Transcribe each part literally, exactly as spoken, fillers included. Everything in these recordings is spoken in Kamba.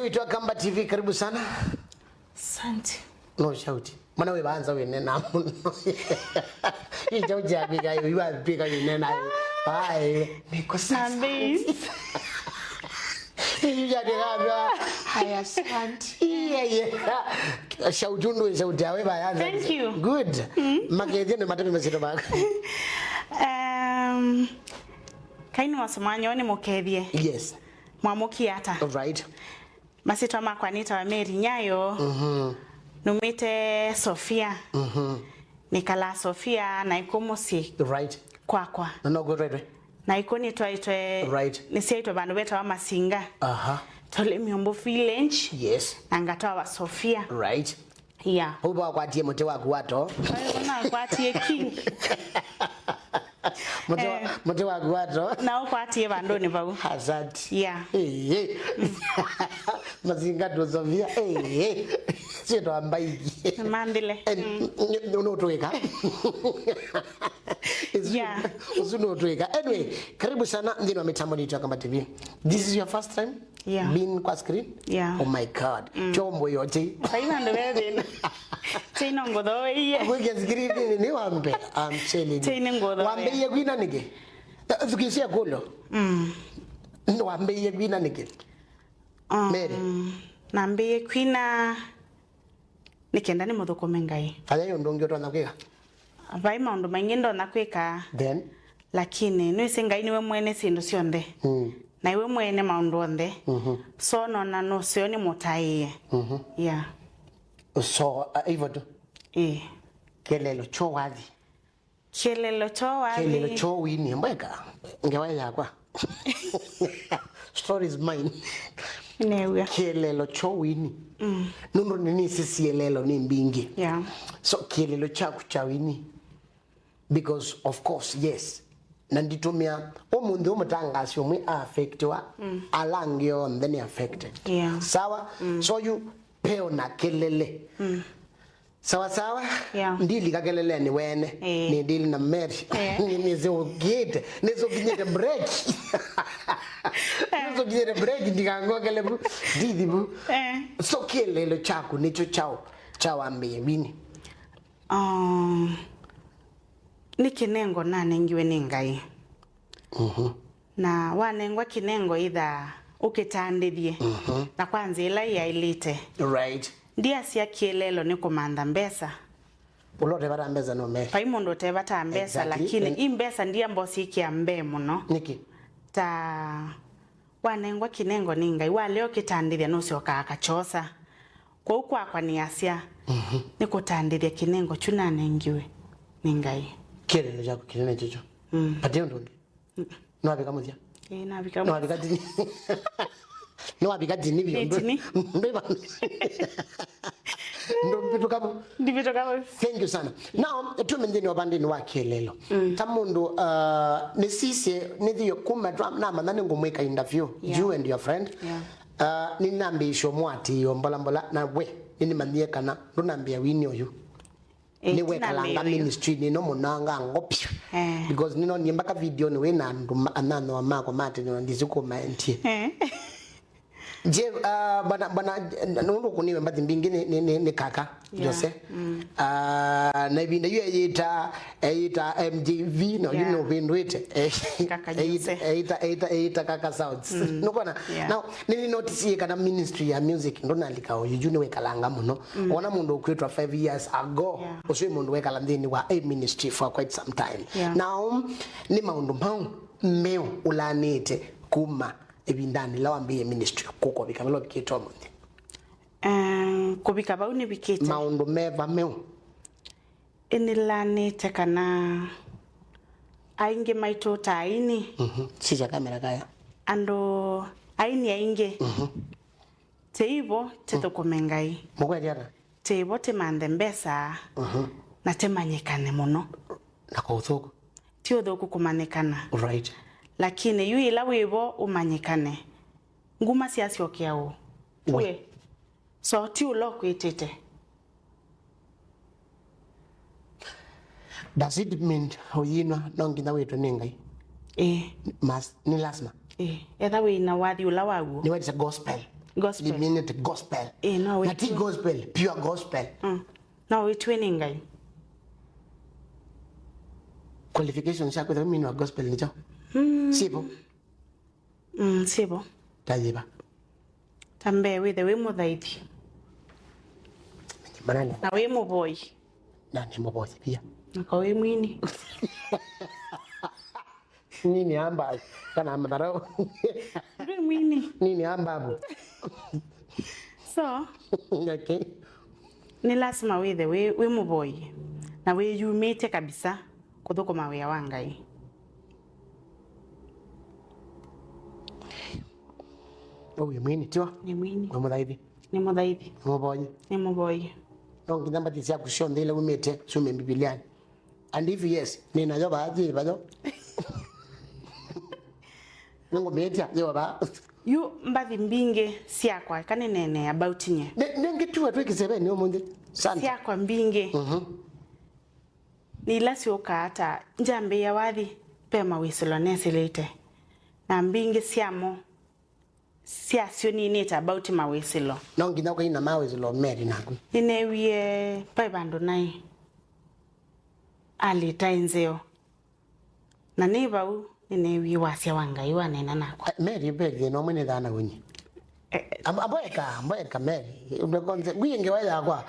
Witũ wa Kamba T V, karibu sana. Asante. No shout. Mwana we banza we nena mũno. Hii shout ya bika hiyo, iwa bika hiyo nena. Bye. Niko sasa. Hii ya de gaga. Haya, asante. Yeah, yeah. Shout undu, shout ya we bayanza. Thank you. Good. Makethie ni matepe masito baka. Um, kaini wasomanya ni mukethie. Yes. Mwamuki ata. All right. Masyĩtwa makwa nĩtawa Mary Nyayo. Mhm. Numĩte Sofia. Mhm. Nĩkalaa Sofia na ĩkũ mũsyĩ. Right. Kwakwa. Na no kwĩtwaĩtwe? Na ĩkũ nĩtwaĩtwe. Right. Nĩsyaĩtwe vandũ vetawa Masinga. Aha. Tole Myombo Village. Yes. Na ngatwawa Sofia. Right. Yeah. Ũu wakwatie mũtĩ waku wa too. Nakwatie king. Mũtĩ wa, eh, mũtĩ waku wa too. Na ũkwatie vandũnĩ vau. Hazard. Yeah. Eh, eh. Mazinga tu Sofia. Eh, eh. Sio ndo ambaiki. Mandile. Eh, mm. N-, n-, nũtwĩka. Yeah. Ũsu nũtwĩka. Anyway, karibu sana nthĩnĩ wa mĩtambo nĩtũ ya Kamba T V. This is your first time? Yeah. Being kwa screen? Yeah. Oh my God. Mm. Chombo yote. Sai vandũ ve thĩna. Chei no ngũthooeie. Kwĩkĩa screen nĩ, nĩ wambe. I'm telling you. Chei nĩ ngũthooea. Wambĩie kwina nĩkĩ? Thukisia kulo. Mm. Nĩ wambĩie kwina nĩkĩ? Um, Mary. Nambĩie kwina nĩ kenda nĩmũthũkũme Ngai. Aya ũndũ ũngĩ ũtonya kwĩka? Vai maũndũ maingĩ ndonya kwĩka. Then? Lakini nĩwĩsĩ Ngai nĩwe mwene syĩndũ syonthe. Mm. Na iwe mwene maũndũ onthe. Mhm. So nona nũseo nĩmũtaĩe. Mhm. Yeah. So, uh, hivyo tu? Ĩĩ. Kĩeleelo kyo wathi. Kĩeleelo kyo wathi. Kĩeleelo kyo wini. Mbweka, ngewa yakwa. Story is mine. New'a. Kĩeleelo kyo wini. Mm. Nũndũ nĩnĩsĩ sieleelo nĩ mbingĩ. Yeah. So, kĩeleelo kyaku kya wini. Because, of course, yes. Na nditũmĩa, ũmũnthĩ ũmũtangaasi ũmwe a affectiwa, mm, ala angĩ onthe nĩ affected. Yeah. Sawa? Mm. So, you peo na kelele. Mm. Sawa sawa. Yeah. Ndilika keleleni wene. Eh. Nĩ deal na Mary. Eh. Nĩ, nĩsũkĩte. Nĩsũkinyĩte break. Nĩsũkinyĩte break, ndikangokele bu. Ndithi bu. Eh. So kĩeleelo kyaku nĩkyo kyaũ, kyawambĩĩe wini? Um, nĩ kĩnengo nanengiwe nĩ Ngai. Mhm. Na wanengwa kĩnengo ĩthaa ũkĩtandĩthye, mhm, na kwa nzĩa ĩla yaĩlĩte. Right. Ndiasya kĩeleelo nĩ kũmantha mbesa. Ũla ũtevataa mbesa no me. Vai mũndũ ũtevataa mbesa, exactly, lakini, mm, i mbesa ndiamba ũsyĩkĩa mbee mũno. Nĩkĩ? Ta wanengwa kĩnengo nĩ Ngai, walea ũkĩtandĩthya nũsyokaa akakyosa. Kwoou kwakwa nĩasya, mhm, nĩ kũtandĩthya kĩnengo kyu nanengiwe nĩ Ngai. Kĩeleelo kyaku kĩnene kyĩkyo. Mm. Vate ũndũ ũngĩ? Mm. Nĩwavika mũthya? Ĩĩ, navika mũthya. Nĩwavika tini? Nĩwavika tini vyũ? Ĩĩ, tini. Ndũiva. Ndũmbĩtũka vu? Ndivĩtũka vu. Thank you sana. Now, tume nthĩnĩ wa vandĩnĩ wa kĩeleelo. Mm. Ta mũndũ, uh, nĩsisye, nĩthĩwe kuma twa-, namanya nĩngũmwĩka interview, yeah, you and your friend. Yeah. Uh, nĩnambĩĩsye ũmũatĩĩo mbola mbola, na we, nĩnĩmanyie kana ndũnambĩa wini ũyu. Eh, nĩwekalanga ndinambĩĩo. Ministry nĩno mũnanga ngopya. Eh. Because nĩnonie mpaka video nĩ wĩ na andũ ma-, anyanyawa makwa matene na ndisi kũmaendie. Eh. Je, uh, bana, bana, nũndũ kũniwe mbathi mbingĩ nĩ, nĩ, nĩ, nĩ kaka, yeah, Jose. Mm. Uh, na ĩvinda yu eyĩta, eyĩta M J V, na yu, yeah, nũvĩndũĩte. Eh, kaka Jose. Eyĩta, eyĩta, eyĩta, eyĩta kaka Sounds. Mm. Nũkona? Yeah. Now, nĩnĩnotisie kana ministry ya music ndũnalika oyu, yu nĩwekalanga mũno. Mm. Wona mũndũ ũkwĩtwa five years ago, yeah, ũsu wĩ mũndũ wekala nthĩnĩ wa a ministry for quite some time. Yeah. Now, nĩ maũndũ mau meũ ũlanĩte kuma ĩvindanĩ ĩla wambĩĩe ministry kũka ũvika vala ũvikĩte ũmũnthĩ? Eh, kũvika vau nĩvikĩte. Maũndũ meva meũ? Ĩnĩlanĩte kana aingĩ maitũ ta aini. Mhm. Sisya kamera kaya. Andũ aini aingĩ. Mhm. Tĩivo tĩthũkũme Ngai. Mũkwetya ata? Tĩivo tĩmanthe mbesa, mhm, na tĩmanyĩkane mũno. Na kwa ũthũku? Ti ũthũku kũmanyĩkana. Right. Lakini yu ĩla wĩvo ũmanyĩkane, nguma syasyokea ũ? We. We. So, ti ũla ũkwĩtĩte. Does it mean ũyinwa no nginya wĩtwe nĩ Ngai? Ĩĩ. Must, nĩ lazima? Ĩĩ. Etha wĩna wathi ũla waw'o. Nĩ wetĩte gospel. Gospel. Nĩminĩte gospel. Ĩĩ, no wĩtw'e. Na ti gospel, pure gospel. Mm. No wĩtw'e nĩ Ngai. Qualification sya kwĩthĩwa mini wa gospel nĩ kyaũ? Mm. Syĩvo? Mm, syĩvo. Ta yĩva? Ta mbee wĩthe wĩ mũthaithi. Manene. Na wĩ mũvoi. Na nĩ mũvoi pia. Na ko wĩ mwini. Nini amba kana madharau. Ndwĩ mwini. Nini amba hapo. So, okay. Nĩ lasima wĩthe wĩ, wĩ mũvoi na wĩyumĩtye kabisa kũthũkũma wĩa wa Ngai. Ũu wĩ mwini, tiwa? Nĩ mwini. Wĩ mũthaithi? Nĩ mũthaithi. Nĩ mũvoi? Nĩ mũvoi. No nginya mbathi syaku syonthe ila umĩte syume Mbivilianĩ? And if yes, nĩ nayo vaa, yĩ vayo? Nĩngũmĩtya, yĩ vaa? Yu mbathi mbingĩ syakwa, kana nene about nye. Nĩ, nĩngĩtua twĩ kĩsevenĩ ũmũnthĩ. Sante. Syakwa mbingĩ. Mhm. Nĩ ila syũkaa ta, njambĩĩa wathi, ve mawĩsĩlo nesĩlĩte. Na mbingĩ syamo syasyo ninĩte about mawĩsĩlo. No nginya ũkaina mawĩsĩlo Mary naku. Nĩneewie vai vandũ naĩ alĩta ĩ nzeo. Na nĩ vau nĩneewie wasya wa Ngai waneena nakwa. Eh, Mary, ve thĩna ũmwe nĩthaa na ũnyi. Eh, eh. Am-, amboeka, amboeka, Mary. Umekonze, ngwie ngewa yakwa.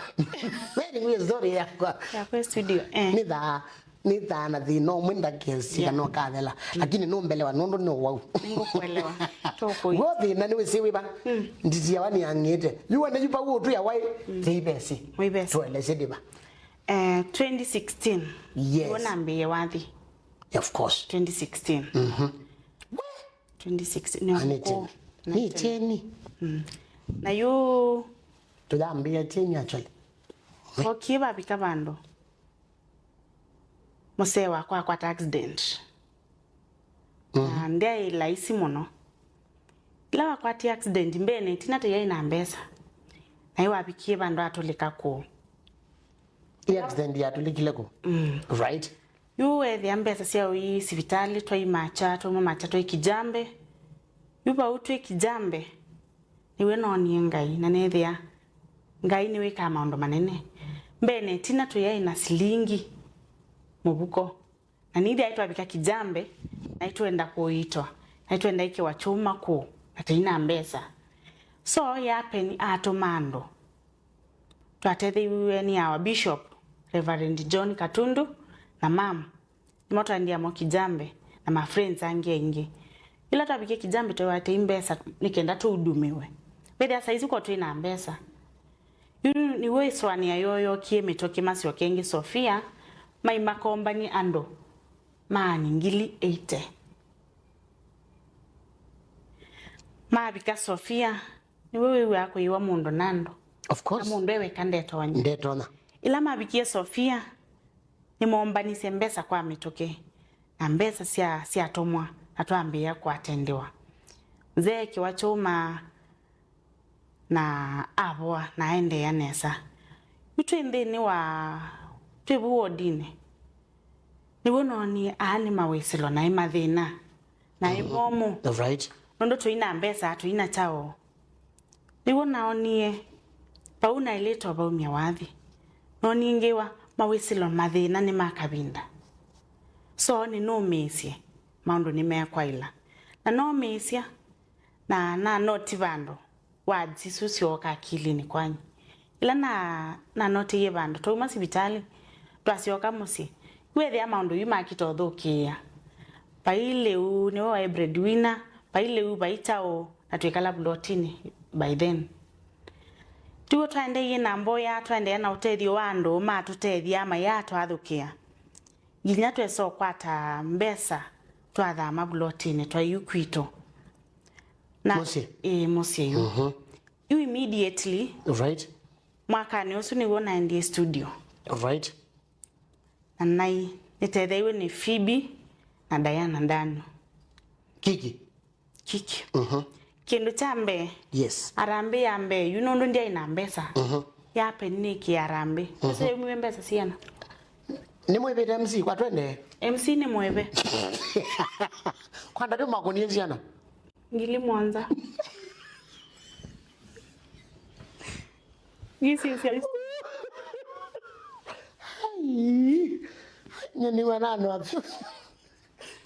Mary, ngwie story yakwa. Yakwa studio, eh. Nĩthaa, nĩthaa na thĩna ũmwe ndakesi, yeah, kana ũkathela. Mm. Lakini nũmbelewa nũndũ nĩ ũwau. Nĩngũkũelewa. Tũkũi. Wo thĩna nĩ wĩsĩ wĩva. Mm. Nditiawa nĩ ang'ĩte. Yu wane yu vau ũtwĩa wai. Mm. Teivesi. Wĩvesi. Tuelesye ndĩva. Eh, twenty sixteen. Yes. Nĩw'o nambĩĩe wathi. Of course. Twenty sixteen. Mhm. Twenty sixteen. Nĩ, ah, nĩ ũkũ, tene. Nĩ tene. Mm. Na yu tũyambĩĩa tene actually. Okie vavika vandũ mũsee wakwa akwata accident. Mhm. Na ndyaĩ laisi mũno. Ĩla wakwatie accident mbene, ĩtina tũyaĩ na mbesa. Na yu wavikie vandũ atũlĩka kũũ. Ĩ accident yatũlĩkile kũ? Mm. Right. Yu weethĩa mbesa sya ũi sivitalĩ, twai Macha, twauma Macha twĩ Kijambe. Yu vau twĩ Kijambe, nĩw'o noonie Ngai, na neethĩa Ngai nĩwĩkaa maũndũ manene. Mbene, ĩtina tũyaĩ na silingi mũvuko. Na nĩthĩaĩ twavika Kijambe, naĩ twenda kũiitwa, naĩ twenda ĩkĩwa kyũma kũũ, na tũina mbesa. So, yapeni atũma andũ. Twatetheeiw'e nĩ our bishop, Reverend John Katundu, na mam. Nĩmo twaendie namo Kijambe, na ma friends angĩ aingĩ. Ĩla twavikie Kijambe, twĩw'a tei mbesa nĩ kenda tũudumiwe. Wĩthĩa saizi ko twĩ na mbesa. Yu nĩw'o ĩsũanĩa yoo yookie mĩtũkĩ masyoke ĩngĩ Sofia, mai makombany'e andũ maani ngili eighty. Mavika Sofia, nĩw'o wĩw'aa kũiwa mũndũ na andũ. Of course. Na mũndũ e weka ndetonya. Ndetonya. Ĩla mavikie Sofia, nĩmoombanisye mbesa kwa mĩtũkĩ, na mbesa sya, syatũmwa, na twambĩĩa kũatendiwa. Nzee kĩwa kyũma na avoa na aendeea nesa. Yu twĩ nthĩnĩ wa, twĩ vu wodinĩ, nĩw'o noonie aa nĩ mawĩsĩlo naĩ mathĩna, naĩ momũ. Right. Nũndũ tũi na mbesa, tũi na kyaũ. Nĩw'o naonie vau naĩlĩte ũvaumya wathi. Noonie ngĩwa mawĩsĩlo mathĩna nĩ ma kavinda. So nĩnũmĩĩsye maũndũ nĩmekwaĩla. Na nomĩĩsya na nanoti vandũ words isu syooka akilinĩ kwany'e. Ĩla na, nanoteie vandũ, twauma sivitalĩ, twasyoka mũsyĩ, yu weethĩa maũndũ yu makita ũthũkĩĩa. Vai lĩu, nĩwe waĩ breadwinner, vai lĩu, vai kyaũ, na twĩkala vulotinĩ by then. Tiw'o twaendeeie na mboya, twaendeea na ũtethyo wa andũ matũtethya, mayaatwathũkĩa. Nginya twesa ũkwata mbesa, twathama vulotinĩ, twaĩ yu kwitũ. Na, mũsyĩ? Ĩĩ, mũsyĩ yu. Mhm. Yu immediately, right, mwakanĩ ũsu nĩw'o naendie studio. Right. Na nai, nĩtetheeiwe nĩ Phoebe na Diana Daniel. Kiki? Kiki. Mhm. Kĩndũ kya mbee, yes, harambee ya mbee, yu nũndũ ndyaĩ na mbesa. Mhm. Yapeni nĩ kĩ harambee? Mhm. Mbesa yaumiwe mbesa siana? Nĩmwĩvĩte M C, kwa twende. M C nĩ mwĩve. Kwa ndavyo makonie siana? Ngili mũonza. This is your story. Ai. Nye nĩw'a nanwa vyũ.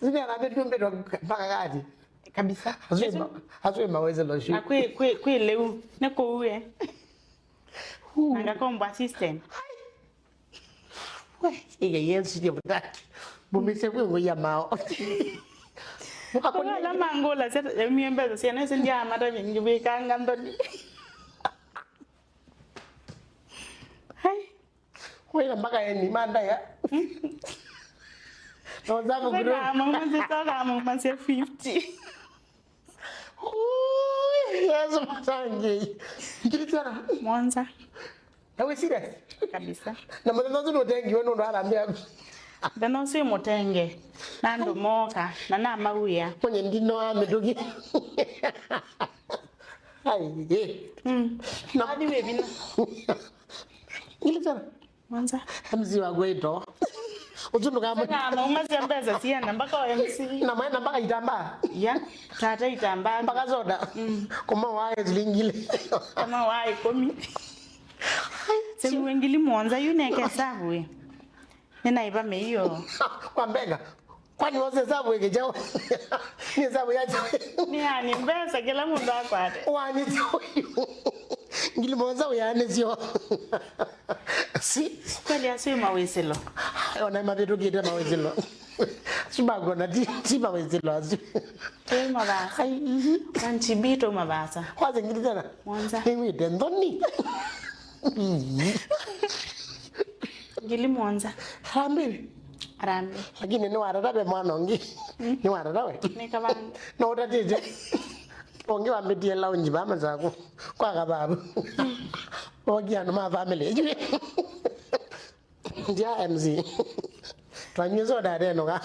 Zini anambĩtw'e mbĩtwa mpaka kati. Kabisa. Aswĩ ma-, aswĩ mawĩsĩlo syu. Na kwĩ, kwĩ, kwĩ lĩu. Nĩ kũu, eh. Huu. Na ngakombwa system. We, iga Yesu ndiye mutaki. Mumise kwe ngo ya mao. Kwa ala mangũlasya yaumie mbesa syana isu ndiamata vingi vikanga nthoni. Hai. Wĩna mpaka eni mandaya. No zamu group. Kama mwanzo kama mwanzo fifty. Ui, Yesu matangi. Ngiri tena. Mwanza. Na wĩ serious? Kabisa. Na mũthenya ũcio nũtengiwe nũndũ arambia. Mũthenya ũcio mũtenge. Na andũ moka. Na namawĩa. Mwenye ndino wa mĩtũki. Ai, eh. Mm. Na athi wĩ vina. Ngiri tena. Mwanza. M C wa gwĩto. Ũtũnũka mwe. Sasa maumasya mbesa siana mpaka o M C. Na mwe na mpaka itambaa. Ya, tata itambaa. Mpaka soda. Mm. Kuma wa silingi ile. Kama wa ikũmi. Silingi ngili mũonza yu neke sabu. Nĩnaiva mĩio. Kwa mbega. Kwani wose sabu ĩkĩjawa? Nĩ sabu ya jawa. Nĩ yani mbesa kĩla mũndũ akwate. Wani sabu. Ngili mũonza ũyanĩsyo. Si. Kweli asu mawĩsĩlo. Ona mavĩtũkĩte mawĩsĩlo. Asu makona ti, ti mawĩsĩlo asu. Tũĩ mavasa. Ai, mhm. One G B tũĩ mavasa. Kwanza ngili tena. Mwanza. Nĩwĩte nthoni. Ngili mũonza. Harambee. Harambee. Lakini nĩwatata ve mwana ũngĩ. Mm. Nĩwatata we. Nĩ kavanga. No ũtatĩte. Ũngĩ wambĩtie lounge vaa Masaku. Kwa kababu. Mm. Okia andũ ma family. Ndia M C. Twanyie soda atenũka.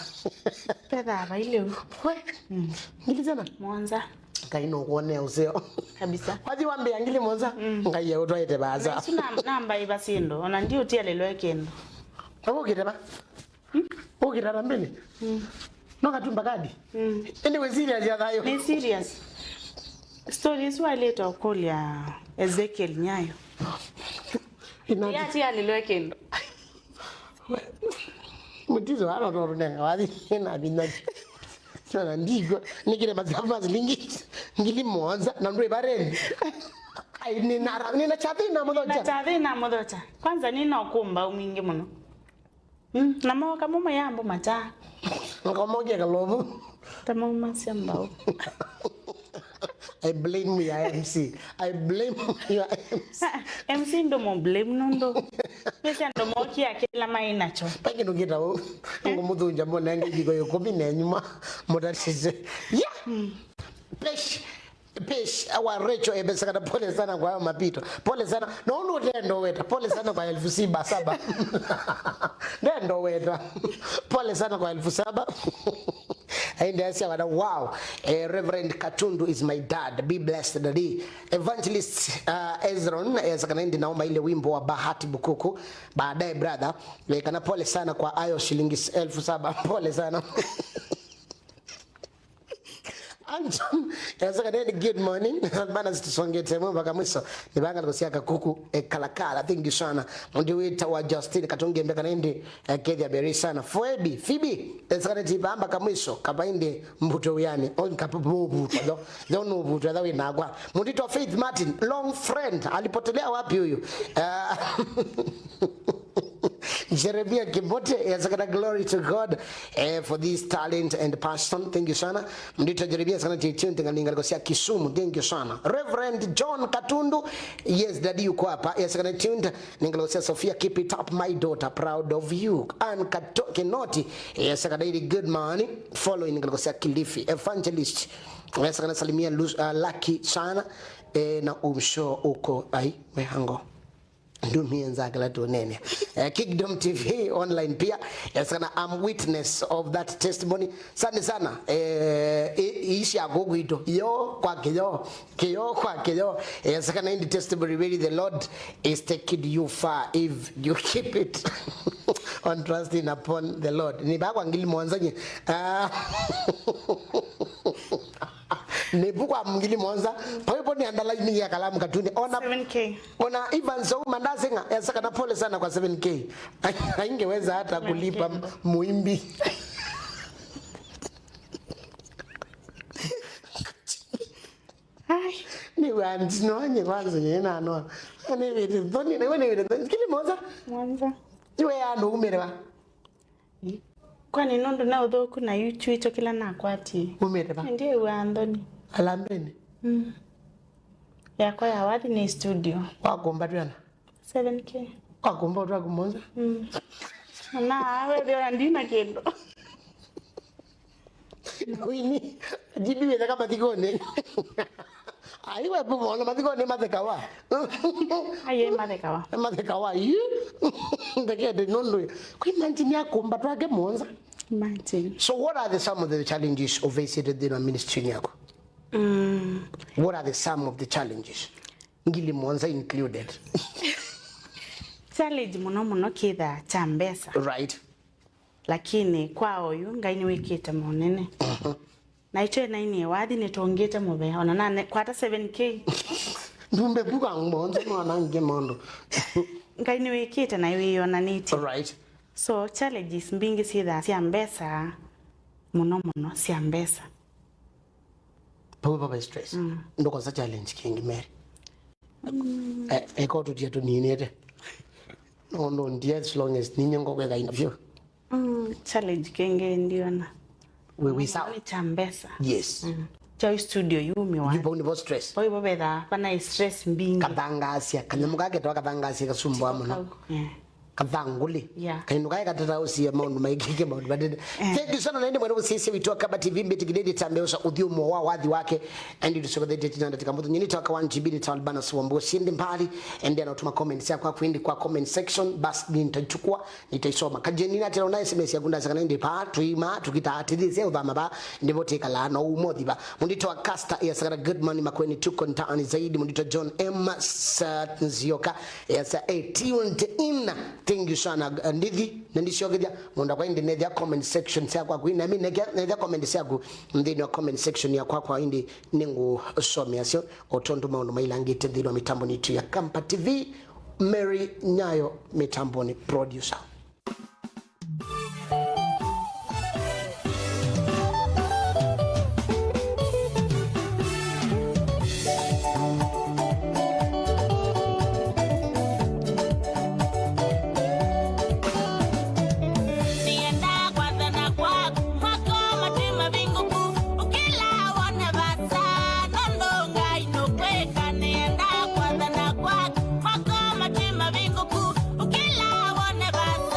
Petha vai lĩu. We. Mm. Ngili tena. Mũonza. Ngai nũkwonea ũseo. Kabisa. Wathi wambĩa ngili mũonza. Mm. Ngai eũtwaĩte vaasa. Na isu na, namba iva syĩndũ. Ona ndiũtialĩlwe kĩndũ. Nagũkĩte va? Hmm? Ũkĩta na mbele? Mm. No katumba kadi? Mm. Ĩndĩ wĩ serious ya thayũ? Nĩ serious. Story isu wailĩte ũkũlya Ezekiel Nyayo. Ina- Yatialĩlwe kĩndũ. Mũtizo wano tondũ nenga wathi ĩna vinya. Sana ndigwa. Nĩkĩte masabu ma silingi ngili mũonza na ndwĩ bareni. Ai, nina, nina chathi na mũthocha. Nina chathi na mũthocha. Kwanza nina ũkũmba mwingĩ mũno. Mm, na moka mo mayambo mata. Ngomoke kalovu. Tamaumasya mbau. I blame your M C. I blame your M C. M C ndo mo blame nũndũ. Mesi ando mokia kila mai nacho. Pangi nukita u. Ngo muthunja mo nange jiko yo kopi na nyuma. Motatise. Yeah. Mm. Pesh. Pesh, awa Rachel ebesa kana pole sana kwa hayo mapito. Pole sana. No, no, ndendo weta. Pole sana kwa elfu saba saba. Ndendo weta. Pole sana kwa elfu saba. Aende asia wana, wow. Eh, Reverend Katundu is my dad. Be blessed, daddy. Evangelist, uh, Ezron, eh, sakana indi naomba ile wimbo wa Bahati Bukuku. Baadaye, brother. Eh, kana pole sana kwa hayo shilingi elfu saba. Pole sana. Anton, eh, saka nini, good morning. Bana, situsongete mwe mpaka mwiso. Nibanga nikusiaka kuku, eh, kalakala. Thank you sana. Mundi wita wa Justin Katungi mbeka nindi, eh, kethia beri sana. Foebi, Phoebe, eh, saka niti bamba kamwiso. Kabainde mbuto uyani. On kapupu mbuto. Yo, yo no mbuto. Yo winagwa. Mundi to Faith Martin, long friend. Alipotelea wapi huyu? Ah, Jeremia Kibote, yes, kana glory to God, eh, for this talent and passion. Thank you sana. Mndito Jeremia, sana tuned, ngalinga likosia Kisumu. Thank you sana. Reverend John Katundu, yes, daddy yuko hapa. Yes, kana tuned, ninga likosia Sofia, keep it up, my daughter, proud of you. Ann Kato-, Kinoti, yes, kana daily good morning. Following, ninga likosia Kilifi. Evangelist, yes, kana salimia Lu-, uh, Lucky sana. Eh, na umsho uko, ai, mehango. Ndumie nzakala tunene. Eh, Kingdom T V online pia. Yes, kana I'm witness of that testimony. Asante sana. Eh, i-, iisha kwa gwito. Yo kwa kiyo. Kiyo kwa kiyo. Yes, kana in the testimony, really the Lord is taking you far if you keep it on trusting upon the Lord. Ni ba kwa ngili mwanzanye. Ah. Nĩvu kwa ngili mũonza, paipo nĩ andalaini ya kalamu katuni. Ona, seven K. Ona Evans Ouma ndaseng'a, esa kana pole sana kwa seven K. Haingeweza hata kulipa muimbi. Ai. Nĩ wanti nonye kwanza nye na no. Nĩ wĩte thoni, nĩ wĩte thoni. Ngili mũonza. Mũonza. Iwe ya no umĩrĩwa. Kwani nũndũ na ũthũku na yu twitũ kĩla nakwatie? Umĩte va? Ndiw'aa nthoni. Alambeni? Mm. Yakwa ya wathi nĩ studio. Wakumba twĩana? Seven K. Wakumba twaku mũonza? Mm. Na wethĩa ona ndina kĩndũ. Wini, jibi wetheka mathikonĩ. Ai, we, mono mathikonĩ mathekawa. Aye, mathekawa. Mathekawa, yu. Ndekete nũndũ. Kwĩ imagine akumba twake mũonza. Imagine. So what are the some of the challenges of facing in the ministry yako? Mm. What are the some of the challenges? Ngili mũonza included. Challenge mũno mũno kĩthaa kya mbesa. Right. Lakini kwa oyu, Ngai nĩwĩkĩte monene. Mhm. Na itwe nainie wathi nĩtũngĩte mũvea. Ona nane, kwata seven K. Ndumbe kuka mũonza mwana nge mondo. Ngai nĩwĩkĩte na wĩyonanĩtye. Right. So, challenges mbingĩ syĩthaa sya mbesa, mũno mũno sya mbesa. Pau papa stress. Mm. Ndokosa challenge kingi Mary. Mm. Eh, eko tutia tuninete. No, no, ndia as long as ninye ngoko ikaina vyo. Mm, challenge kingi ndiona. We, we sawa. Ni cha mbesa. Yes. Mm. Cha studio yumi wa. Yupo ni stress. Kwa hivyo betha pana stress mbingi. Kathangasia, kanyamu kake twa kathangasia kasumba muno. Yeah. Kathanguli. Yeah. Kaindu kae katata usie maundu maikike maundu matete. Eh. Thank you sana, naende mwene kusisi witwa Kamba T V mbiti kidedi tambe usa uthio mo wa wathi wake. And you so that you know that kamutu nyini toka one G B ni talbana suwambo sindi mbali. And then utuma comments ya kwa kwindi kwa comment section. Bas nitachukua, nitaisoma. Kajeni na tena una S M S ya kunda sakana ndi pa tuima tukita atithise uthama ba. Ndipo tikala no umothi ba. Mundito wa Caster ya sakana, good morning Makweni, tuko ndani zaidi. Mundito John M Nzioka ya sa, eh, tuned in. Thank you sana, uh, Ndithi. Na ndisyokethya, mũndũ akwa indi nethya comment section syakwa kwi, na mi nethya comment syaku nthĩnĩ wa comment section ya kwakwa indi nĩngũsomea syo, o tondũ maũndũ mailangĩte nthĩnĩ wa mĩtambo nitũ ya Kamba T V. Mary Nyayo mĩtamboni, producer. Nĩenda kwathana kwaku, mako matĩ mavingũku, ũkĩla wone vasa, nũndũ Ngai nũkwĩka. Nĩenda kwathana kwaku, mako matĩ mavingũku, ũkĩla wone vasa.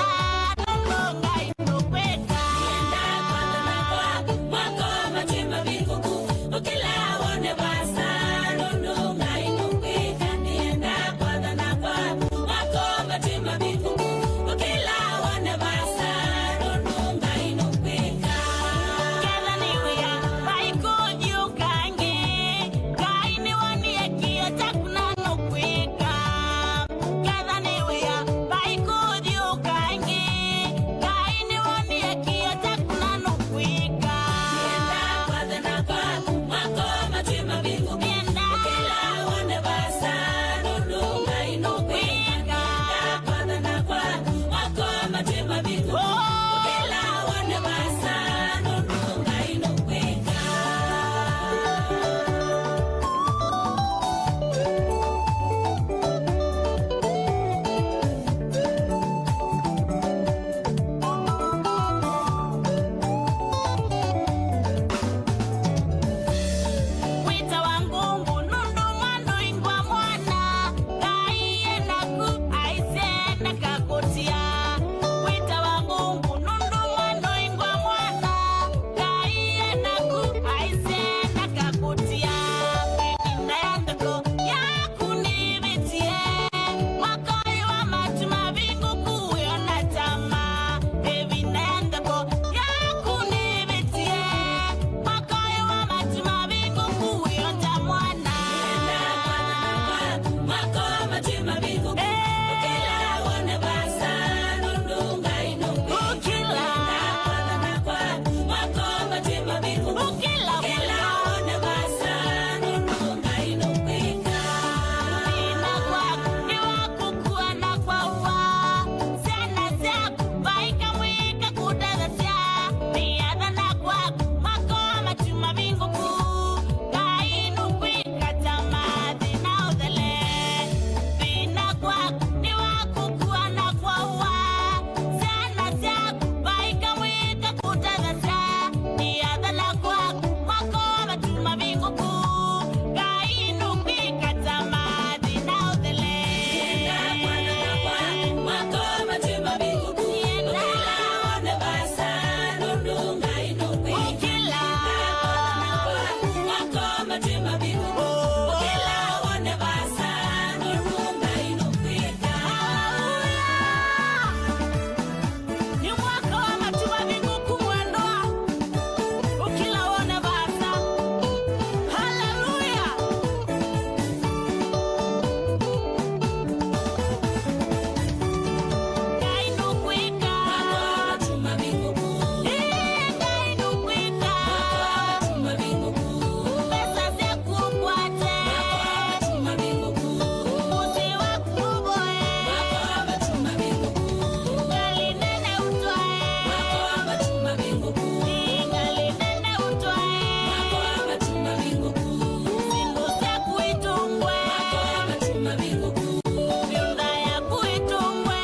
Nyũmba yaku ĩtũngwe.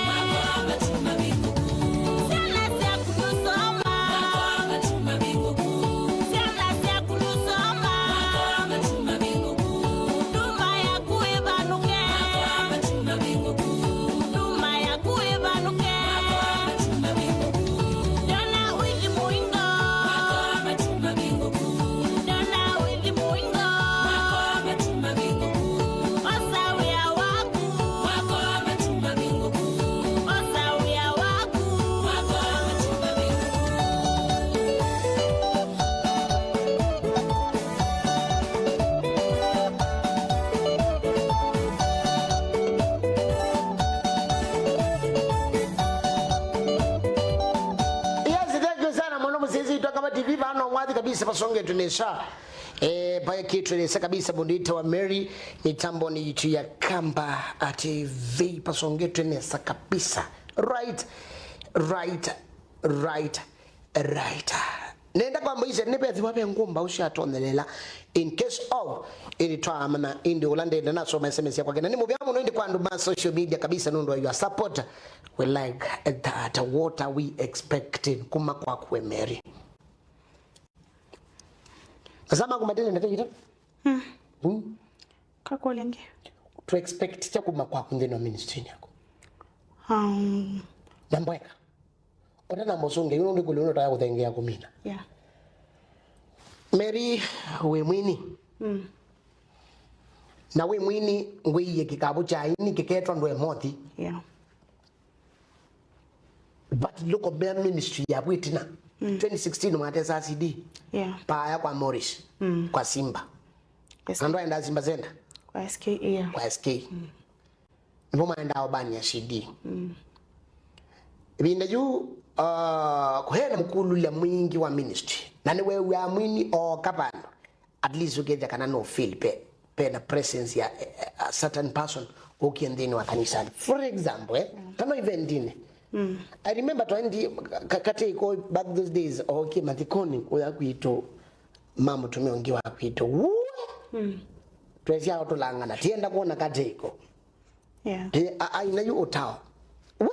Syana syaku nusoma. Syana syaku nusoma. Huduma yaku ĩvanũke. Huduma yaku ĩvanũke. Ndona ũithi mũingo. Ndona ũithi mũingo. Osa wĩa waku. Osa wĩa waku. Yes, thank you sana mũno mũsyaĩĩsya witũ wa Kamba T V, vano mwathi kabisa vasongetwe nesa. Eh, paekĩtwe nesa kabisa mũndũ wĩtawa Mary, mĩtambonĩ yitũ ya Kamba T V, pasongetwe nesa kabisa. Right, right, right, right. Nenda kwamba ise nĩvethĩwa ve ngũmba ũcio atonyelela. In case of, ĩndĩ twaamana, ĩndĩ ũla ndenda nasoma S M S yakwa kena. Nĩ mũvea mũno ĩndĩ kwa andũ ma social media kabisa nũndũ wa your support. We like that. What are we expecting kuma kwaku we Mary? Masaa maku matene ndata ita? Mm. Mm. Kakũlya ĩngĩ. To expect kya kuma kwaku nthĩnĩ wa ministry yaku. Um, Na mbweka. Ũtanamba ũsũngĩa, yu nũndũ kũlĩ ũndũ ũtaya kũthengeea kũmina. Yeah. Mary, wĩ mwini. Mm. Na wĩ mwini, ngwĩie kĩkavũ kya aini kĩketwa Ndwe Mothi. Yeah. But local bear ministry ya bwitina. Mm. Twenty sixteen mwatesaa C D. Yeah. Paaya kwa Morris. Mm. Kwa Simba. Yes. Na ndwaenda Simba Center. Kwa S K, yeah. Kwa S K. Mm. Nĩvo maendaa ũvany'a C D. Mm. Ĩvinda yu, uh, kũheana mũkululya mwingĩ wa ministry. Na nĩwew'aa mwini ooka vandũ, at least ũkethĩa kana no feel pe, pe na presence ya, eh, a certain person ũkie nthĩnĩ wa kanisani. For example, eh, mm, kana eventinĩ. Mm. I remember twaendi ka-, katĩ ĩko back those days, ookie mathikonĩ kũya kwitũ, ma mũtumĩa ũngĩ wa kwitũ. Woo! Mm. Twesya ũtũlangana, tienda kwona katĩ ĩko. Yeah. Eh, a-, aina yu ũtao. We?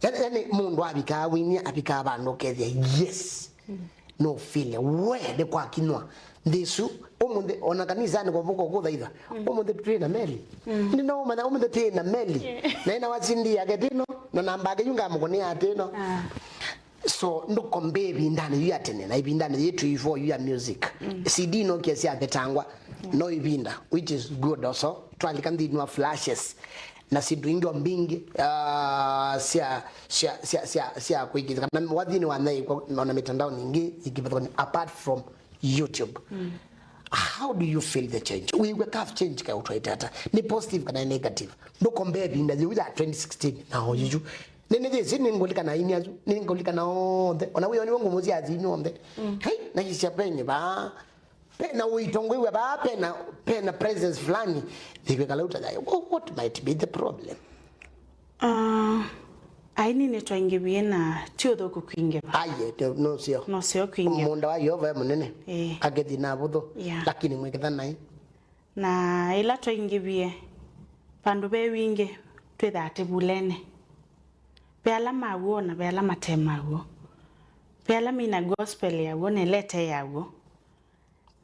Yani, yani mũndũ avikaa winia, avikaa vandũ ũkethĩa, yes. Mm. No feel, we, nĩ kwakinywa. Nthĩ ĩsu, ũmũnthĩ, ona kanisanĩ kwa voko kũthaitha. Mm. Ũmũnthĩ twĩ na meli. Mm. Ndinaũmanya, ũmũnthĩ twĩ na meli. Yeah. Na ĩna wasindi yake tĩno, na namba yake yu ngamũkũnĩa tĩno. Ah. So, ndũkombee ĩvindanĩ yu ya tene na ĩvindanĩ yĩtũ ĩvo yu ya music. Mm. C D nokie syavetangwa, yeah, no ĩvinda, which is good also. Twalika nthĩnĩ wa flashes na syĩndũ ingĩ o mbingĩ, ah, sya, sya, sya, sya, sya kwĩkĩthĩka. Na wathi nĩ wanyaĩĩkwa ona mĩtandaonĩ ĩngĩ ĩkĩvathoni apart from YouTube. Mm. How do you feel the change? Wĩw'a ka change ka ũtwaĩte ata? Nĩ positive kana nĩ negative? Ndũkombee ĩvinda yĩu ya twenty sixteen na o yuyu. Nĩnĩyĩsĩ nĩngũlikana aini asu, nĩngũlikana onthe. Ona wĩoo nĩw'o ngũmũsya athini onthe. Mm. Hei, naisya penye vaa. Pena ũito ngwĩw'a vaa, pena, pena presence fulani. Nĩkwĩkala ũtayayo. What, what might be the problem? Ah, aini nĩtwaingĩvie na ti ũthũku kwingĩva. Aye, no, no sio. No sio kwingĩva. Mũũnda wa Yeova e mũnene. Eh. Akethi na vũthũ. Yeah. Lakini mwĩkĩtha naĩ. Na ĩla twaingĩvie, vandũ ve wingĩ twĩthaa tĩvulene. Ve ala ma w'o na ve ala mate ma w'o. Ve ala mena gospel ya w'o na ĩla ĩte ya w'o.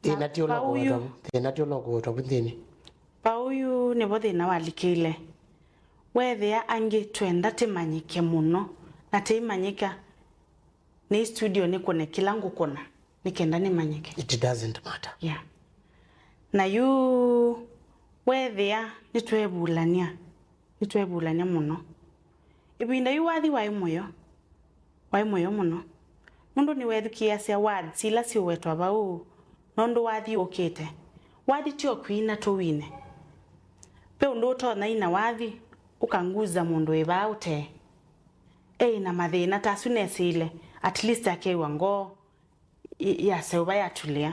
Thĩna ti ũla ũkũwetwa vu. Thĩna ti ũla ũkũwetwa vu nthĩnĩ. Vau yu nĩvo thĩna walikĩile. Weethĩa angĩ twenda tĩmanyĩke mũno, na tĩimanyĩka nĩ studio nĩkũne kĩla ngũkũna, nĩ kenda nĩmanyĩke. It doesn't matter. Yeah. Na yu weethĩa nĩtweevulany'a, nĩtweevulany'a mũno. Ĩvinda yu wathi waĩ mũyo, waĩ mũyo mũno. Nũndũ nĩweethukĩĩasya words ila syũwetwa vau, nũndũ wathi ũkĩte. Wathi ti o kwina tũwine. Ve ũndũ ũtonya ina wathi, ũkanguza mũndũ wĩ vaa ũtee. Eĩ na mathĩna ta asu nesĩile, at least akew'a ngoo i-, yaseũva yatulĩa.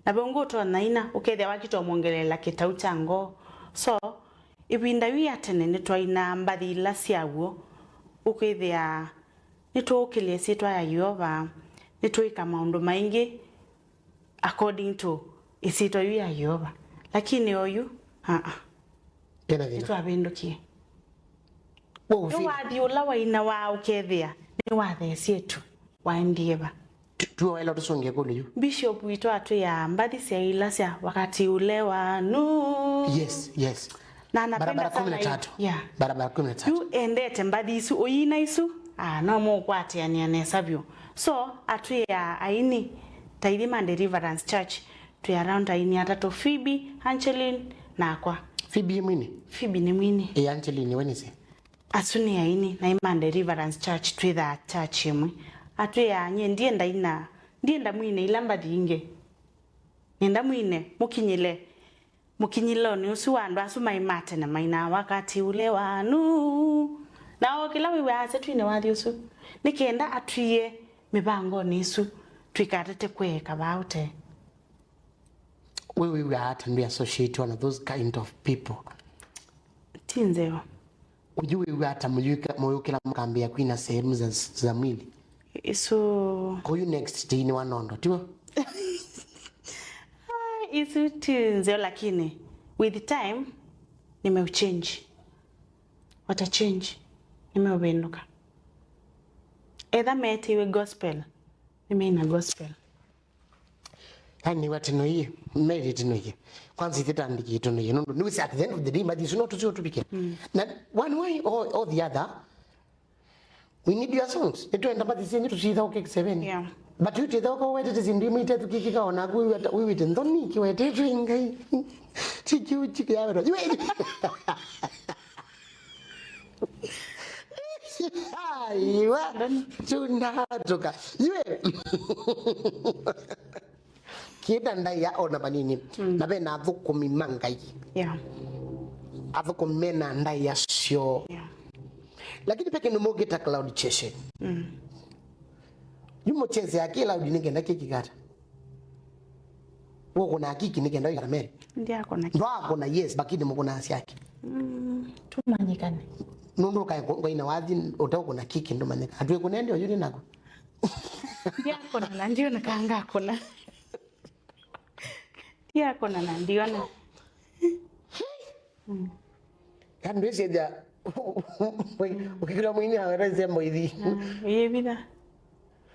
Na ve ũngĩ ũtonya ina, ũkethĩa wakita ũmwongeleela kĩtau kya ngoo. So, ĩvinda yu ya tene nĩtwainaa mbathi ila sya w'o, ũkethĩa nĩtũũkĩlya ĩsyĩtwa ya Yeova, nĩtwĩka maũndũ maingĩ according to ĩsyĩtwa yu ya Yeova. Lakini oyu, aa. Kena thĩna. Nĩtwavĩndũkie. Wewe ũfi- Nĩ wathi ũla waina wa ũkethĩa nĩ watheesye tu waendie va. Tu- tuwe waĩla tũsũngĩe kũlũ yu. Bishop witũ atwĩaa mbathi sya ila sya wakati ule wa Nuhu. Yes, yes. Na anapenda Barabara sana kumi na tatu. Hiyo. Yeah. Barabara kumi na tatu. Yu endete mbathi isu, ũyina isu, ah, no mũkwatĩanĩa nesa vyũ. So, atwĩaa aini, ta ithyĩ ma Deliverance Church, twĩ around aini atatũ, Phoebe, Angeline, nakwa. Phoebe mwini? Phoebe nĩ mwini. Ĩ, Angeline we nĩsĩ? Asu nĩ aini, na ma Deliverance Church, twĩthaa church ĩmwe. Atwĩaa, nyie ndienda ina, ndienda mwine ila mbathi ingĩ. Nĩenda mwine, mũkinyĩle. Mũkinyĩlonĩ ũsu wa andũ asu maĩ ma tene mainaa wakati ule wa Nuhu. Na o kĩla wĩw'aa asya twine wathi ũsu, nĩ kenda atwie mĩvangonĩ ĩsu twĩkatate kweeka vaa ũtee. We wĩw'aa ata ndwĩ associate one of those kind of people? Ti nzeo. Ũyu wĩw'a ata mũyũka- mũyũkĩla mũkambĩa kwina sehemu za, za mwili? Isu. Kwa hiyo next day nĩ wa nondo, tiwa? Ah, isu ti nzeo, lakini with time nimeuchange. Watachange. Nimeuvĩndũka. Etha meetiwe gospel, nimeina gospel. Yani, nĩw'a tĩnoie, Mary tĩnoie. Kwanza ithe tandĩkĩe tĩnoie. Nũndũ nĩwĩsĩ at the end of the day, mbathi isu no tũsio tũvike. Mm. Na one way or, or the other, we need your songs. Nĩtwenda mbathi syenyu tũsithaũke kĩseveni. Yeah. But yu twĩthaũka wetete syĩndũ imwe itetũkĩkĩka ona ku wĩwĩte nthoni kĩwetetwe ngai. Chikiu chikiyawetwa. Aiwa. Tunatuka. Yue. Kĩta ndaĩa ona vanini. Mm. Na vena athũkũmi ma Ngai. Yeah. Athũkũmi mena ndaĩa syoo. Yeah. Lakini pe kĩndũ mũkĩta cloud chasing. Mm. Yu mũchezea kĩ loud nĩ kenda kĩkikata. Ũkũna kiki nĩ kenda wĩkata Mary. Ndiakũna kiki. Ndwakũna, yes, lakini mũkũna syake. Mm, tumanyikane. Nũndũ ũkae kũ- ngaina wathi ũteũkũna kiki ndũmanyika. Atwĩkũne ndio yuni nako. Ndiakũna na ndiona kangakũna. Ndiakũna na ndiona. Mm. Yaani ndwĩsĩthya ũkĩkĩlwa mwini awerezia moithi. Yĩvitha.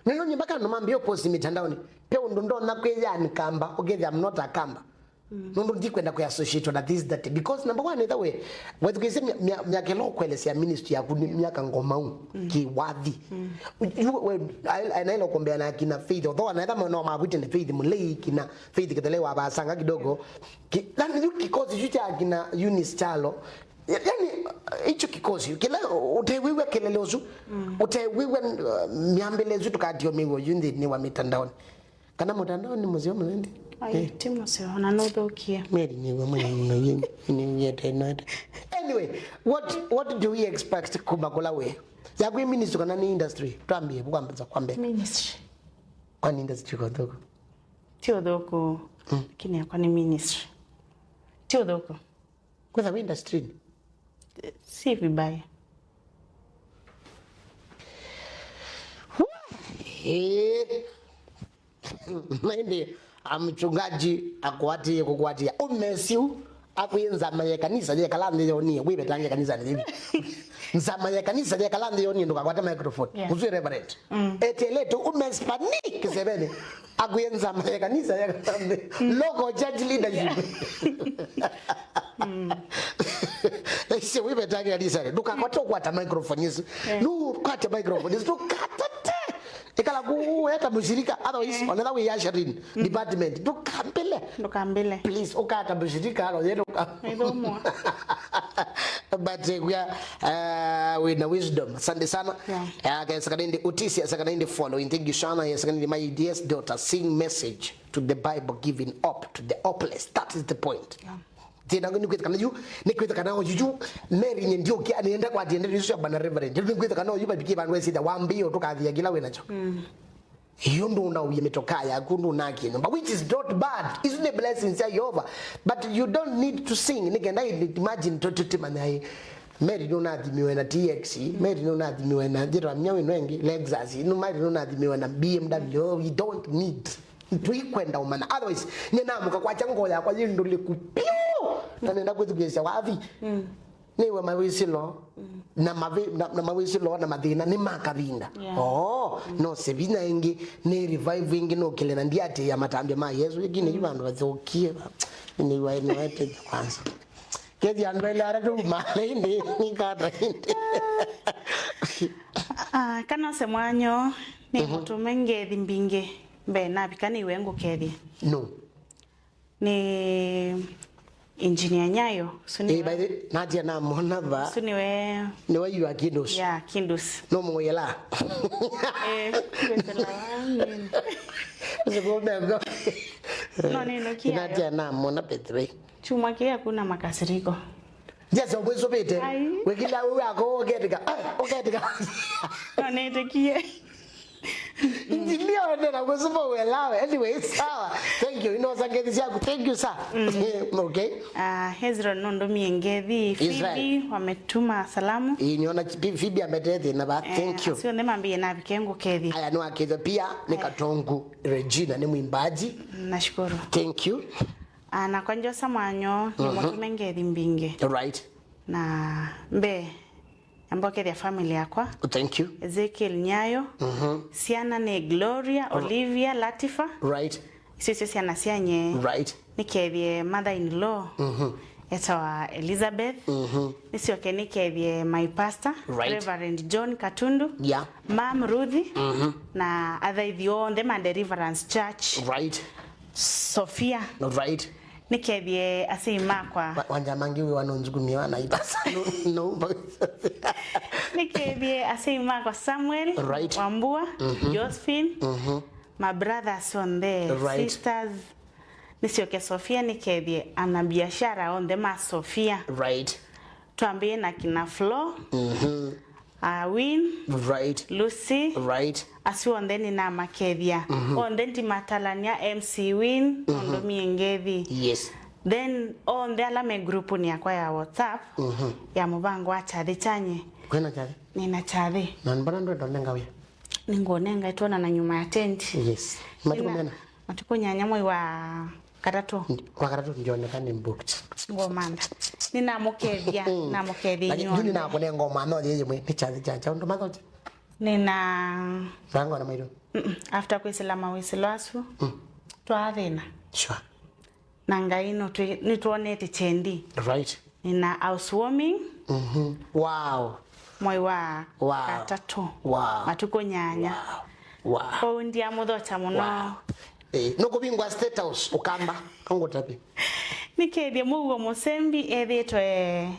Nĩno nyimba kana mambio post mitandaoni. Pe ũndũ ndona kwĩyani kamba, ũkethĩa I'm not a kamba. Mm. Nũndũ ndikwenda kwĩ associate na this that because number one, either way, wethukĩsye myaka ĩla ũkwelesya ministry yaku nĩ myaka ngomau, mm, kĩwathi. Mm. Yu- we- I- I- naĩla ũkombea na kina Faith, although anaetha no mavwite nĩ Faith Mũlei, kina Faith Kĩthele wa vasanga kidogo. Ki- yani yu kikosi yu kya kina Eunice Kyalo. Yani icho kikosi kila utewĩw'a kelele ũsu, mm, utewĩw'a, uh, myambĩle ĩsu tukatio mĩw'o yu nthĩnĩ wa mitandaoni. Kana mũtandao nĩ mũseo mũno ĩndĩ? Ai, eh, ti mũseo, na nũthũkie. Mary nĩwe mwenye mũno yĩngĩ, nĩwĩete ĩno ĩta. Anyway, what, what do we expect kuma kũla wĩ? Yaku ĩ ministry kana nĩ industry? Twambie, kwambĩza kwambe. Ministry. Kwani industry kwa thoko? Ti ũthũku. Mm. Lakini yakwa nĩ ministry. Ti ũthũku. Kwĩtha wĩ industry-inĩ? Si vibaya. Woo! Eh. Na ĩndĩ, a mchungaji akũatĩĩe kũkũatĩĩa. Ũmesiu akwĩe nzama ya kanisa yekala nthĩ yonie, wĩvetange kanisa nĩ yĩvi. Nzama ya kanisa yekala nthĩ yonie, ndũkakwate microphone. Yeah. Ũsu reverend. Mm. Etelete, ũmespani kĩsevenĩ. Akwĩe nzama ya kanisa yekala nthĩ. Mm. Local church leadership. Yeah. Mm. Ese, wĩvetange kanisa, ndũkakwate ũkwata microphone ĩsu. Yeah. Ndũkwate microphone ĩsu, ndũkatate. Ĩkala kũu weta mũshirika, otherwise, eh, onetha wĩ ushering, mm, department. Ndũkambĩle. Ndũkambĩle. Please, ũkata mũshirika, alo, yetũka. Ĩthũmũa. But, eh, we are, uh, wĩna wisdom. Asante sana. Yeah. Uh, kaya second in the Otis, ya second in the following. Thank you sana, ya second in the my dearest daughter. Sing message to the Bible, giving up to the hopeless. That is the point. Yeah. Thĩna nĩ kwĩthĩkana yu, nĩ kwĩthĩkana oyu yu, Mary nye ndiũkĩa, nĩenda kwatĩĩa ndeto isu sya Bwana Reverend. Nĩ kwĩthĩkana oyu vavikie vandũ esĩtha wambĩĩo tũkathĩa kĩla wĩ nakyo. Mm. Yu ndũnaũie mĩtokaa yaku, ndũnakie nyũmba, which is not bad. Isu nĩ blessings ya Yehova. But you don't need to sing. Nĩ kenda imagine tũ- tũtimanya ĩ, Mary nũnathimiwe na T X, Mary nũnathimiwe na njĩra mnya wĩno ĩngĩ, Lexus, nũ- Mary nũnathimiwe na B M W. We don't need. Tũikwenda ũmanya. Otherwise, nye namũka kwakya ngoo yakwa yĩ ndũlĩku piũ. Na nenda kwĩthukĩĩsya wathi. Mm. Nĩwe mawĩsĩlo na mavi-, na, na mawĩsĩlo na mathĩna nĩ ma kavinda. Yeah. Oo, no se vinya ĩngĩ, nĩ revive ĩngĩ nũkĩle na ndiatĩĩa matambya ma Yesũ. Ĩngĩ nĩ vandũ vathũkie. Nĩwa nĩwete kwanza. Kethia andũ elĩ atatũ male ĩndĩ, nĩkata ĩndĩ. Ah, kana se mwanyo, nĩ mũtũme ngethi mbingĩ. Mbee navika nĩwe ngũkethie. No. Nĩ Engineer Nyayo, ũsu nĩ Eh, by the way, natia namwona va. Ũsu nĩwe Nĩwe yu akindus. Ya Kindus. No mũyela. Eh, kwĩsĩla wa nini? Sikumbe. No, nĩ nukia. Natia namwona by the way. Chuma kia kuna makasiriko. Yes, obweso bete. Ai. Wekila wewe ako oketika. Ah, oketika. No, nĩtĩkie. Ndio ndio na kusema uelewe. Anyway, sawa. Thank you. Inosa ngethi syaku. Thank you, sir. Okay. Ah, Hezron nũndũmie ngethi. Israel. Phoebe wametuma salamu. Ĩĩ, niona Phoebe ametete na ba. Thank you. Sio ndema mbie na bikengo kethi. Aya, nĩ wa Ethiopia, nĩ Katongu Regina, nĩ mwimbaji. Nashukuru. Thank you. Ah, na kwa njosa mwanyo, nĩ mũtũme ngethi mbingĩ. Right. Na mbe Ambokethya family yakwa. Thank you. Ezekiel Nyayo. Syana nĩ Gloria, Olivia, Latifa. Right. Icio icio syana syanye. Right. Nĩkethye mother in law. Etawa Elizabeth. Nĩsyoke nĩkethye my pastor, Right. Reverend John Katundu. Yeah. Mam Ruthi. Na athaithi onthe ma Deliverance Church. Right. Sofia. Right. Nĩkethye asyai makwa. Wa-, wanja mangi wiwa no nzukumie wana itasa. No, no. Nĩkethye asyai makwa Samuel, Right. Wambua, Josephine, my brothers onthe, Right. sisters. Nĩsyoke Sofia, nĩkethye ana biashara onthe ma Sofia. Right. Twambĩe na kina Flo. Ah, Win, Right. Lucy, Right. Asu onthe nĩnamakethya. Onthe ndimatalany'a M C Win, ũndũmie ngethi. Yes. Then, onthe ala me grupuni yakwa ya WhatsApp, ya mũvango wa kyathĩ kyanye. Kwĩna kyathĩ? Nĩna kyathĩ. Na mbona ndwenda ũnenga wĩa? Nĩngũnenga, twonana nyuma ya tent. Yes. Matukũ Nĩna- mena? Matukũ nyanya mwei wa katatũ. Ndi-, wa katatũ ndioneka nĩ booked. Ngomanda. Nĩnamũkethya, namũkethya Lakini inyuothe. Juni nakũne ngoma no yeye mwe, nĩ kyathĩ kya, kya ũndũ mathote. Nĩna Rango na mairo. Mm-mm. After kwĩsĩla mawĩsĩlo asu, twathĩna. Sure. Na Ngai nũtwĩ-, nĩtwonete kyendi. Right. Nĩna housewarming. Wow. Mwei wa Wow. katatũ. Wow. Matukũ nyanya. Wow. Wow. Kwoou ndiamũthokya mũno. Wow. Eh, nũkũvingwa State House, ũkamba, kangũtavi. Nĩkethye mũuo mũsembi ethĩtwe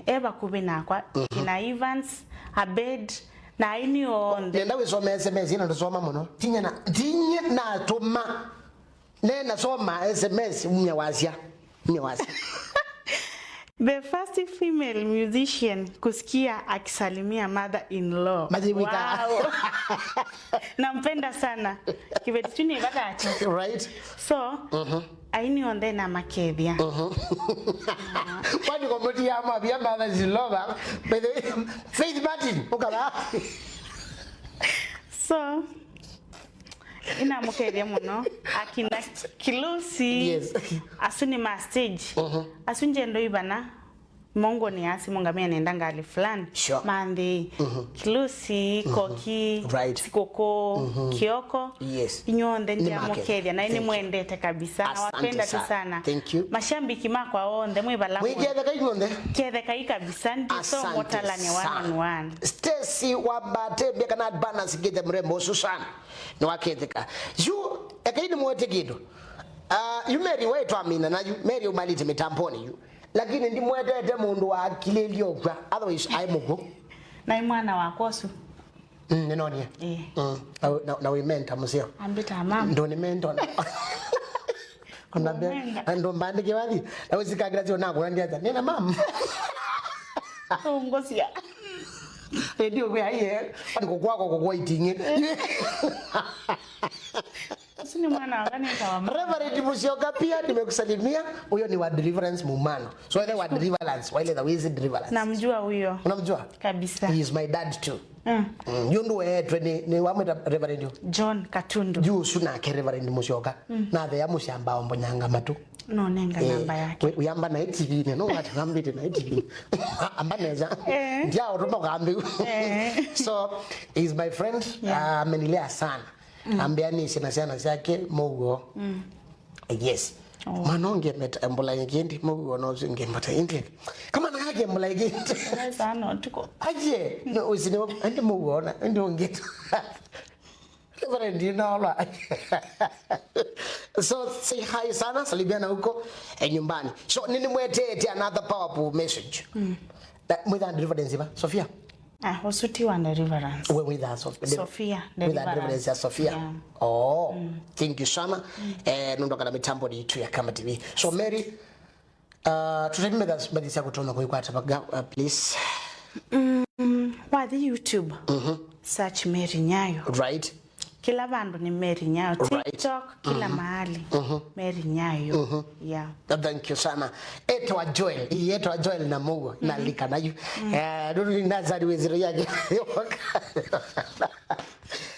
e vakuvĩ nakwa, kina Evans, Abed, na aini onthe. Nenda wĩsome S M S ĩno ndũsoma mũno. Tinye na, tinye natũma. Nena soma S M S, umya wasya. Umya wasya. The first female musician kusikia akisalimia mother in law. Majibu ika. Wow. Nampenda sana. Kiveti tu nĩ vakacho. Right. So, aini onthe namakethya. Kwani komiti ya mavia mother in law, by the way, Faith Martin, ukala. So, Inamũkethya mũno. Akina Kilusi. Yes. Asu nĩ ma stage. Asu njendo ivana. Mongo nĩ asi mungamia nenda ngali fulani. Sure. Manthi. Kilusi, Koki, Right. Sikũkũ, Kioko. Yes. Inyuothe ndiamũkethya na nĩmwendete kabisa. Nawapenda tu sana. Thank you. Mashabiki makwa onthe mwĩ vala mwĩ. Mwĩketheka inyuothe. Kethekai kabisa. Ndiso mũtalane one on one. Stacy wa Batebia kana Bana Sigete mrembo Susan. Nĩwaketheka. Yu, ekai nĩmwete kĩndũ. Ah, yu Mary we twamina na yu. Mary umalite mitamboni yu. Lakini ndimwetete mũndũ wa akilĩlyo kwa. Otherwise, aĩ mũkw'ũ. Na ĩ mwana wakwa ũsu. Mm, nĩnonie. Eh. Mm. Na, na, na wĩ mentor mũseo. Ambĩta mama. Ndũ nĩ mentor. Ona be, andũ mbandĩke wathi. Na ũsikakĩra sio nakũna ndiata. Nĩna mama. Ungosia. Ndio kwa yeye. Ni kukwako kukwa itinge. Usu ni mwana wa kanisa wa Reverend Musyoka pia nimekusalimia. Huyo ni wa Deliverance Mumano. So ile wa Deliverance, wa ile the Wizi Deliverance. Namjua huyo. Unamjua? Kabisa. He is my dad too. Mm. Mm. Yu ndu wetwe ni, ni wamwita Reverend yu? John Katundu. Yu usu nake Reverend Musyoka. Mm. Na the ya mushamba ombo nyanga matu. No nenga namba yake. We, uyamba na T V ne, no wati ngambite na T V. Amba neza. Eh. Ndia otoma kambi. Eh. So, he's my friend. Yeah. Uh, amenilea sana. Mm. Ambia ni sina sana zake mugo. Mm. Yes. Oh. Mano ngemeta embula ingindi mugo no ngemeta indi. Kama na yake embula ingindi. Sana tuko. Aje, no usini ende mugo na ende ungeta. Reverend, you know, like, so say hi sana, salimiana huko eh, nyumbani. So nini mwetete another powerful message. Mm. Mwitha deliverance ba Sofia. Ah, usuti wa deliverance. We mwitha Sof- Sophia, mwitha deliverance ya Sophia. Yeah. Oh, thank you sana. Eh, nundu kana mitambo ni itu ya Kamba T V. So Mary, uh, tutemi methasya kutona kuikwata baga, uh, please. Mm, wathi YouTube. Mhm. Search Mary Nyayo. Right. Kila vandu ni Mary Nyayo. Right. TikTok, kila mahali. Mhm. Mary Nyayo. Mhm. Yeah. Uh, thank you sana. Etwa Joel. Ii, etwa Joel na mugo. Mhm. Nalikana yu. Eh, ndu ni nazari wiziro yake.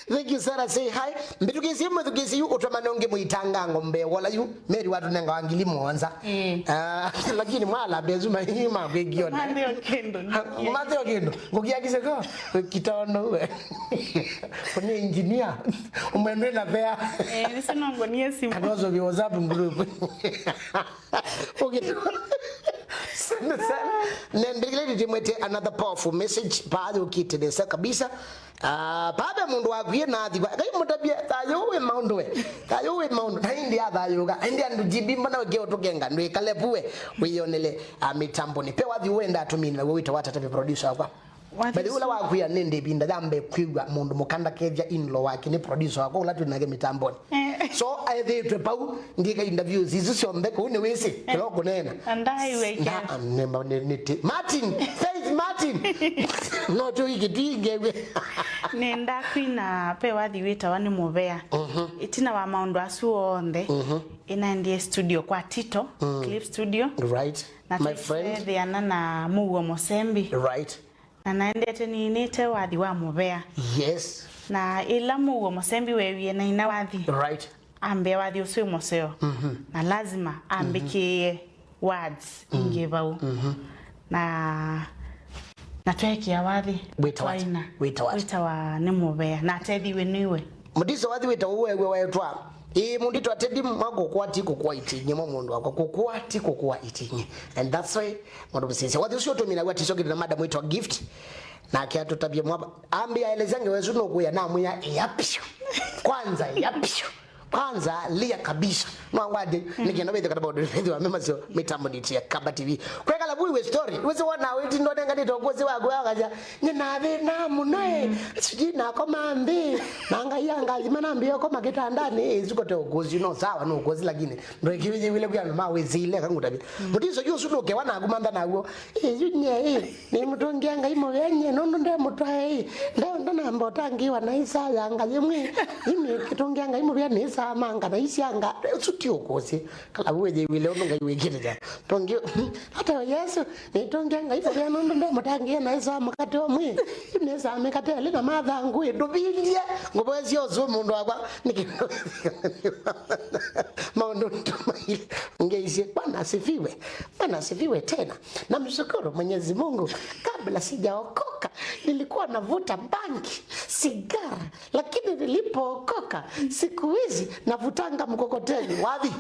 Thank you Sarah, say hi. Mbitukisie mwithukisie yu utwamane ungi muitanga ngombe wala yu Mary watunenga wa ngili muonza. Eh. Ah, lakini mwala bezuma hii makwikiona. Mathe o kindu. Mathe o kindu. Ngukia kiseko kitono we. Kuni engineer. Umwendwe na pea. Eh, nisi no ngonie simu. And also we WhatsApp group. Okay. Sana sana. Nendele ndimwete another powerful message. Baadhi ukiteleza kabisa. Ah, babe mundu wakwie na athi kwa kai mutabia thayo we maundu we. Thayo we maundu na indi athayuka indi andu jibi mbona weke utukenga ndwikale puwe wiyonele ah, mitamboni pe wathi wenda atumini na wita watata producer wakwa. But ula wakwia nindi binda yambe kwigwa mundu mukanda kethia inlo wake ni producer wakwa ula twinake mitamboni. Eh. So aethitwe pau ndika interviews isu sionthe kuu ni wisi kila kunena. Andai weke. Nda nema ni niti Martin, Faith Martin. No tu iki tu ingewe. Nenda kwina pe wathi witawa ni muvea. Mhm. Itina wa maundu asu onthe. Mhm. Inaendie studio kwa Tito, mm. Clip Studio. Right. Na my friend. Twethiana na Muguo Musembi. Right. Na naendete niinĩte wathi wa muvea. Yes. Na ĩla Muguo Musembi weewie naina wathi. Right. Ambĩa wathi ũsu wĩ mũseo. Mhm. Na lazima ambĩkĩĩe words ingĩ vau. Mhm. Na na tweekĩa wathi. Wĩtawa ata? Twaina. Wĩtawa ata? Wĩtawa nĩ mũvea. Na atethiwe nĩwe. Mũtiso wathi wĩtawa ũu weew'a waetwa. Ĩĩ, mũndũ wĩtawa Teddy mwa kũkũa ti kũkũa iting'ĩ mwa mũndũ wakwa. Kũkũa ti kũkũa iting'ĩ. And that's why mũndũ mũsisya. Wathi ũsu ũtũmĩnawa tisokĩte na madam wĩtawa Gift. Nake atũtavye mwaba. Ambĩa elezange wesu nũkwĩa namwĩa ĩa piũ. Kwanza ĩa piũ. Kwanza lia kabisa. Mwangwate, nĩkenda wĩthĩ kana maũndũ nĩwĩthĩwa me maseo mĩtambo nĩtia Kamba T V. Kwekala vu iwe story. Wĩsĩ wona wĩti ndonenganĩte ũkũsĩ waku akaja. Nĩ nathĩna mũno ĩ. Sijui nakoma nthĩ. Na Ngai angathima nambia ũkoma kĩtandanĩ. Ĩ, ĩsu kote ũkũsĩ no sawa no ũkũsĩ lakini. Ndwĩkĩwĩthĩwĩle kwĩ andũ ma wĩsĩile kangũtavye. Mũtiso yu ũsu nũkewa naku mantha naw'o. Ĩ, yu nye ĩ. Nĩmũtũngĩa Ngai mũvea nyie nũndũ nde mũtwae ĩ. Nde ndanamba ũtangĩĩwa na ĩsaa ya nga yĩmwe. Ĩmwe kĩtũngĩa Ngai mũvea nĩ ĩsaa ma nga na isyanga. Ũsu ti ũkũsĩ. Kala wĩyĩw'ĩle ũndũ Ngai wĩkĩte kya. Tũngĩ ata Yesu nĩtũngĩa Ngai mũvea nũndũ nde mũtangĩĩa na ĩsaa mũkate ũmwe. Yu nĩ ĩsaa mĩkate ĩlĩ na mathangũ ĩ. Ndũvilie ngũvo ĩsyo ũsu mũndũ wakwa. Nĩkĩ maũndũ nĩtũmaile. Ngeisye Bwana asifiwe. Bwana asifiwe tena. Namshukuru Mwenyezi Mungu. Kabla sijaokoka, nilikuwa navuta bangi, sigara, lakini nilipookoka, siku hizi navutanga mkokoteni. Wathi?